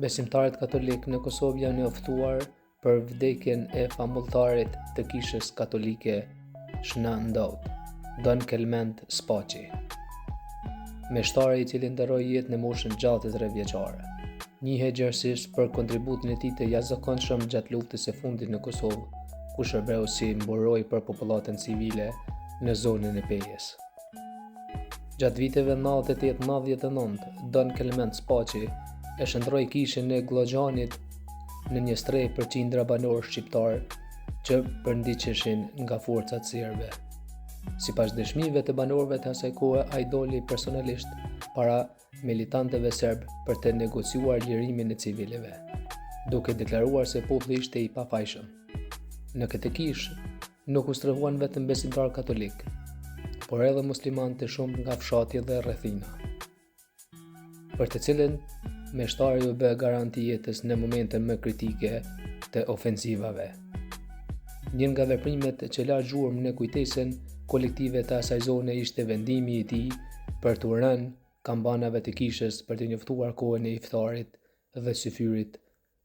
Besimtarët katolikë në Kosovë janë njoftuar për vdekjen e famulltarit të Kishës Katolike Shna Ndaut, Don Kelmend Spaçi. Meshtari i cili ndërroi jetë në moshën 63 vjeçare, njihet gjerësisht për kontributin e tij të jashtëzakonshëm gjatë luftës së fundit në Kosovë, ku shërbeu si mburojë për popullatën civile në zonën e Pejës. Gjatë viteve 98-99, Don Kelmend Spaçi e shndërroi kishën e Gllogjanit në një strehë për qindra banorë shqiptarë që përndiqeshin nga forcat serbe. Sipas dëshmive të banorëve të asaj kohe, ai doli personalisht para militantëve serbë për të negociuar lirimin e civilëve, duke deklaruar se populli ishte i pafajshëm. Në këtë kishë nuk u strehuan vetëm besimtarë katolikë, por edhe muslimanë të shumtë nga fshati dhe rrethina, për të cilën meshtari u bë garant i jetës në momente më kritike të ofensivave. Një nga veprimet që la gjurmë në kujtesën kolektive të asaj zone ishte vendimi i tij për t'u rënë kambanave të kishës për të njoftuar kohën e iftarit dhe syfyrit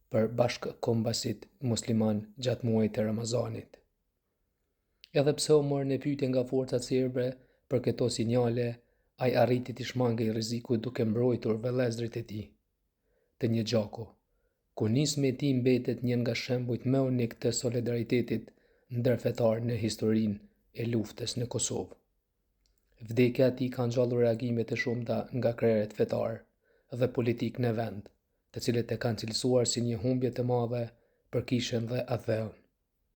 për bashkëkombasit muslimanë gjatë muajit të Ramazanit. Edhe pse u mor në pyetje nga forcat serbe për këto sinjale, ai arriti t'i shmangej rrezikut duke mbrojtur vëllezërit e tij të një gjaku, ku nisma e tij mbetet një nga shembujt më unik të solidaritetit ndërfetar në historinë e luftës në Kosovë. Vdekja e tij ka ngjallur reagime të shumta nga krerët fetarë dhe politikë në vend, të cilët e kanë cilësuar si një humbje të madhe për kishën dhe atdheun.